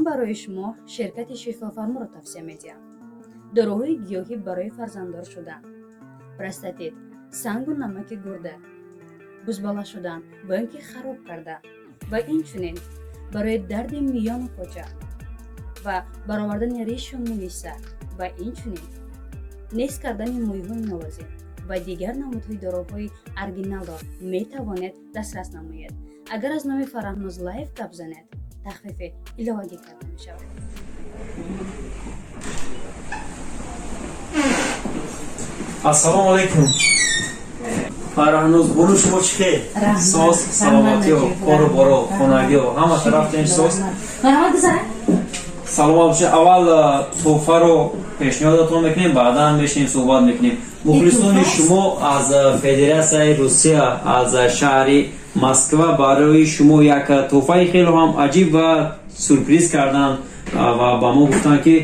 Барои шумо ширкати Шифофарморо тавсия медиҳам. Доруҳои гиёҳӣ барои фарзанддор шудан, простатит, сангу намаки гурда, бузбала шудан ва ин ки хароб карда ва инчунин барои дарди миёну поча ва баровардани ришу мӯи сар ва инчунин нест кардани мӯйҳои нолозим ва дигар намудҳои доруҳои оригиналро метавонед дастрас намоед. Агар аз номи Фараҳноз Лайв гап занед, тахфифи иловагӣ карда мешавад. Ассалому алайкум, Фараҳноз бону, шумо чӣ хел? Соз, саломатиё, кору боро, хонагиё, ҳама тараф тинч, соз? Саломат бошед. Аввал тӯҳфаро пешниҳодатон мекунем, баъдан мешинем, суҳбат мекунем. Мухлисони шумо аз Федератсияи Русия, аз шаҳри Москва барои шумо як тӯҳфаи хело ҳам аҷиб ва сюрприз карданд ва ба мо гуфтанд, ки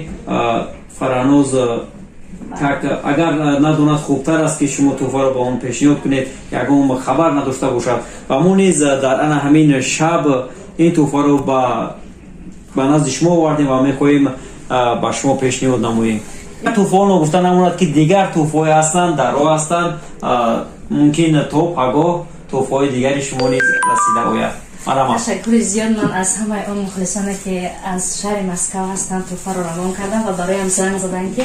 Фараҳноз так агар надонад, хубтар аст, ки шумо тӯҳфаро ба он пешниҳод кунед, ягон хабар надошта бошад. Ва мо низ дар ана ҳамин шаб ин тӯҳфаро ба назди шумо овардем ва мехоҳем ба шумо пешниҳод намоем. Тӯҳфаҳо ногуфта намонад, ки дигар тӯҳфаҳое ҳастанд, дар роҳ ҳастанд. Мумкин то пагоҳ тӯҳфаҳои дигари шумо низ расида ояд. Ташаккури зиёд. Ман аз ҳамаи он мухлисоне, ки аз шаҳри Москва ҳастанд, тӯҳфаро равон кардам ва бароям занг заданд, ки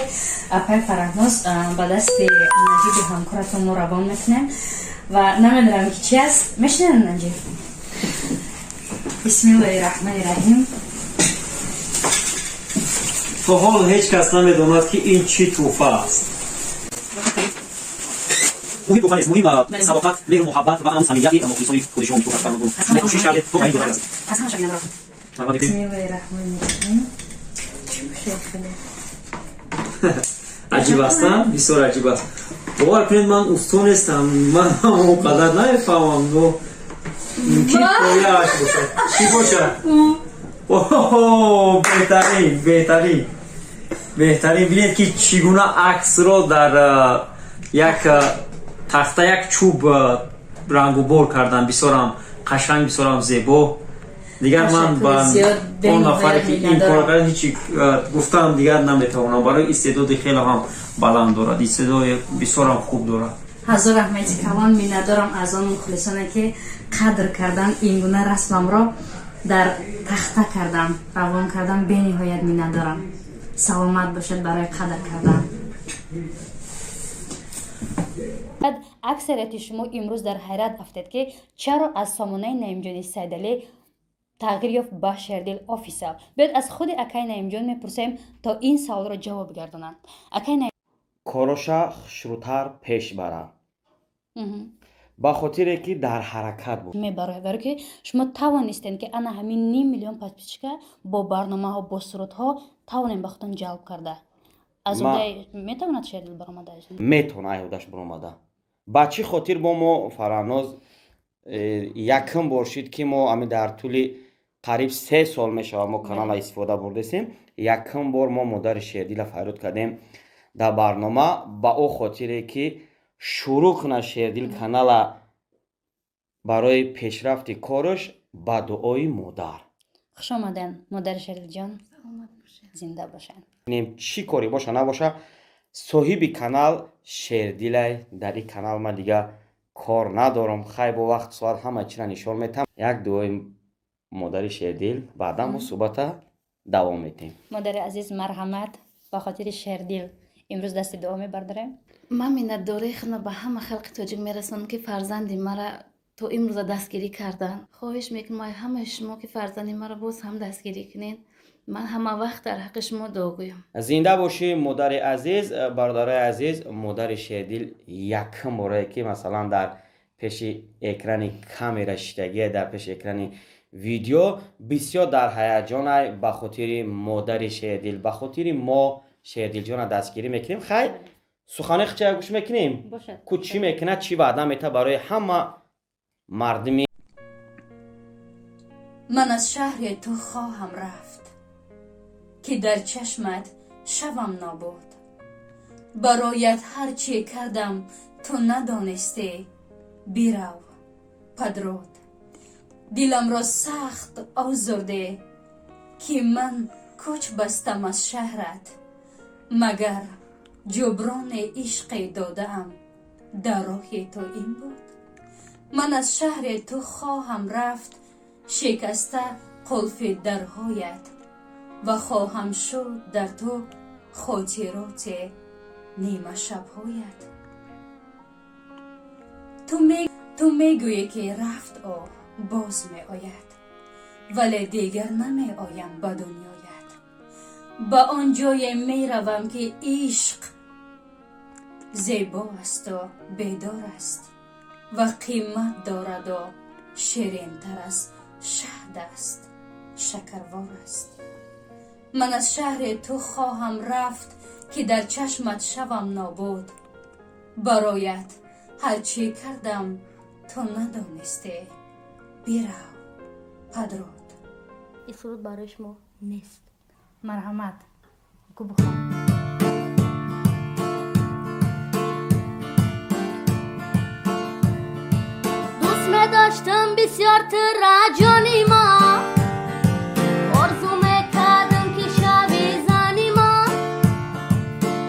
апай Фараҳноз, ба дасти Наҷиби ҳамкоратон мо равон мекунем ва намедонам, ки чи аст. Мешунавед, Наҷиб? Бисмиллаҳи раҳмани раҳим. То ҳол ҳеҷ кас намедонад, ки ин чӣ тӯҳфа аст. Муҳим тӯҳфа нест, муҳим садоқат, меҳру муҳаббат ва ам самимияти мухлисони худи шумо. Кӯшиш кардед, то ба ин дора расид. Аз ҳамаша бинандро. Бисмиллаҳи раҳмани раҳим. Чӣ бошад? Аҷиб аст, бисёр аҷиб аст. Бовар кунед, ман усто нестам, ман он қадар намефаҳмам, но мумкин пояаш бошад. Чӣ бошад? Беҳтарин, беҳтарин, беҳтарин! Бинед, ки чӣ гуна аксро дар як тахта, як чӯб рангубор кардан. Бисёрам қашанг, бисёрам зебо. Дигар ман ба он нафаре, ки ин кор кард, ҳечи гуфтаам дигар наметавонам. Барои истеъдоди хеле ҳам баланд дорад, истеъдоди бисёрам хуб дорад. Ҳазор раҳмати калон. Миннатдорам аз он мухлисоне, ки қадр кардан, ин гуна расмамро дар тахта кардан, равон кардан. Бениҳоят миннатдорам. Саломат бошед барои қадр кардан. Аксарияти шумо имрӯз дар ҳайрат афтед, ки чаро аз сомонаи Наимҷони Сайдалӣ тағйир ёфт ба Шердил Офисал. Биёд, аз худи акай Наимҷон мепурсем, то ин саволро ҷавоб гардонанд. Акай Наим. Короша хушрӯтар пеш бара, ба хотире ки дар ҳаракат буд. Мебарояд, барое ки шумо тавонистем, ки ана ҳамин ним миллион подписчика бо барномаҳо, бо сурудҳо тавонем ба худтон ҷалб карда. Аз уҳдаи метавонад Шердил баромада? Метавона айҳудаш баромада. Ба чӣ хотир бо мо, Фараҳноз, якум бор шид, ки мо ами дар тӯли қариб 3 сол мешавад, мо канала истифода бурдесем, якум бор мо модари Шердила фарёд кардем дар барнома, ба о хотире ки шурӯъ кунад Шердил канала барои пешрафти кораш ба дуои модар. Хуш омаден, модари Шердилҷон, зинда бошанд. Чӣ коре боша набоша, соҳиби канал Шердилай. Дар ин канал ман дига кор надорам. Хай, бо вақт соат ҳама чира нишон метам. Як дуои модари Шердил, баъдан мо суҳбата давом метем. Модари азиз, марҳамат, ба хотири Шердил имрӯз дасти дуо мебардорем. Ман миннатдории худро ба ҳама халқи тоҷик мерасонам, ки фарзанди мара то имрӯза дастгирӣ карданд. Хоҳиш мекунам ай ҳамаи шумо, ки фарзанди маро боз ҳам дастгирӣ кунед. Ман ҳама вақт дар ҳаққи шумо дуогӯям. Зинда бошӣ, модари азиз. Бародарои азиз, модари Шердил якум борае, ки масалан дар пеши экрани камера шиштагие, дар пеши экрани видео бисёр дар ҳаяҷонай. Ба хотири модари Шердил, ба хотири мо Шердилҷона дастгирӣ мекунем. Хай, суханои хичая гӯш мекунем, ку чӣ мекунад, чӣ ваъда мета барои ҳама мардуми. Ман аз шаҳри ту хоҳам рафт, ки дар чашмат шавам нобуд. Бароят ҳар чӣ кардам, ту надонистӣ. Бирав, падруд. Диламро сахт озурдӣ. Ки ман кӯч бастам аз шаҳрат, магар ҷуброни ишқе додаам дар роҳи ту ин буд? Ман аз шаҳри ту хоҳам рафт, шикаста қулфи дарҳоят, ва хоҳам шуд дар ту хотироти нимашабҳоят. Ту мегӯӣ, ки рафт, ӯ боз меояд, вале дигар намеоям ба дунёят. Ба он ҷое меравам, ки ишқ зебо асту бедор аст ва қимат дораду ширинтар аз шаҳд аст, шакарвор аст. Ман аз шаҳри ту хоҳам рафт, ки дар чашмат шавам нобуд. Бароят ҳарчӣ кардам, ту надонистӣ. Бирав, падруд. Ин суруд барои шумо нест. Марҳамат, гу, бихон. Дӯст медоштам бисёр тура, ҷони мо. Орзу мекардам, ки шави зани мо.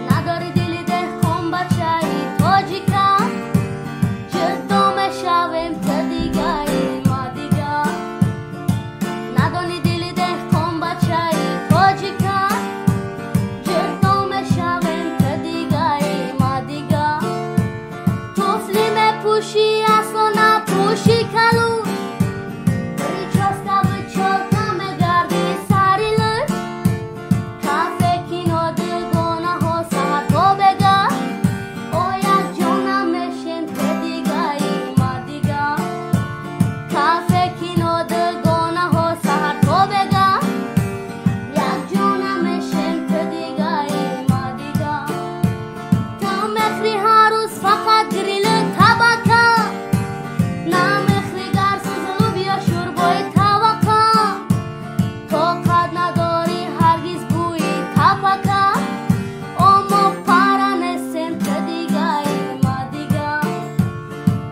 Надори дили деҳқон, бачаи тоҷика. Ҷудо мешавем, ту дигаи, ма дига. Надони дили деҳқон, бачаи тоҷика. Ҷудо мешавем, ту дигаи, ма дига. Туфли мепӯшӣ, асло напӯшӣ калуш. Прическа вы чёлка, мегарди сари луч. Кафе, кино, дугонаҳо саҳар то бега. О, якҷона мешем, ту дигаи, ма дига. Кафе, кино, дугонаҳо саҳар то бега. Якҷона мешем, ту дигаи, ма дига. Ту мехӯри ҳар рӯз фақат грилу табака. Намехӯри гарсуз лубиё, шӯрбои тавака. Тоқат надорӣ ҳаргиз бӯи тапака. О, мо пара нестем, ту дигаи, ма дига.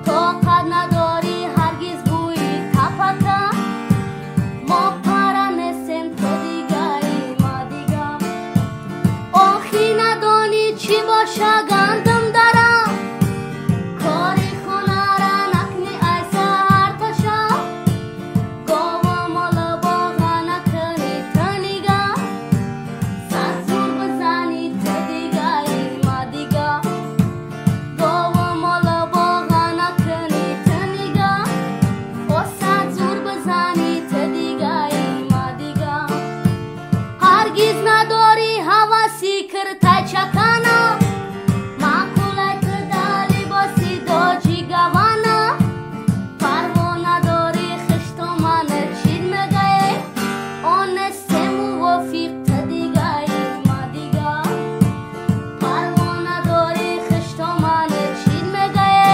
Тоқат надорӣ ҳаргиз бӯи тапака. Мо пара нестем, ту дигаи, ма дига. Охи, надонӣ чӣ боша гандум дара. Кори хонара накунӣ ай саҳар то шаб. Гову молу боға накунӣ ту нига. Сад зур бизанӣ, ту дигаи, ма дига. Гову молу боға накунӣ ту нига. О, сад зур бизанӣ, ту дигаи, ма дига. Ҳаргиз надорӣ ҳаваси киртай чакана. Маъқулай ту дар либоси доҷи гавана. Парво надорӣ хиштомана чӣ мегӯе. Он нестем мувофиқ, ту дигаи, ма дига. Парво надорӣ хиштомана чӣ мегӯе.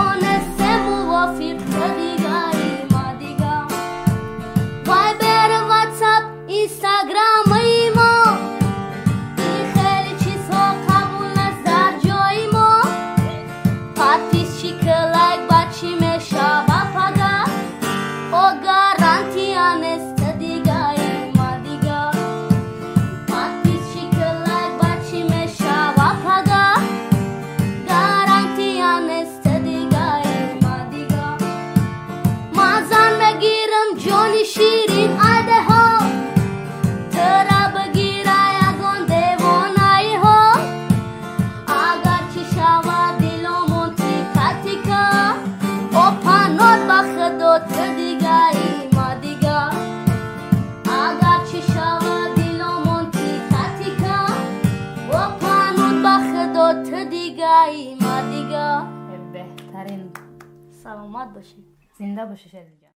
Он нестем мувофиқ, ту дигаи, ма дига. Вайбер, Ватсап, Инстаграмаи мо. Ин хеле чизҳо қабул нест дар ҷои мо. Подписчик, лайк ба чӣ мешава пага? О, гарантия нест, ту дигаи, ма дига. Подписчик, лайк ба чӣ мешава пага? Гарантия нест, ту дигаи, ма дига. Ман зан мегирам, ҷони ширин, айдаҳо. Тура бигира ягон девонаиҳо. Агарчи шавад диломон тика тика. О, панот ба худо, ту дигаи, ма дига. Агарчи шавад диломон тика тика. О, панот ба худо, ту дигаи, ма дига. Беҳтарин. Саломат бошед. Зинда бошӣ, Шердилҷон.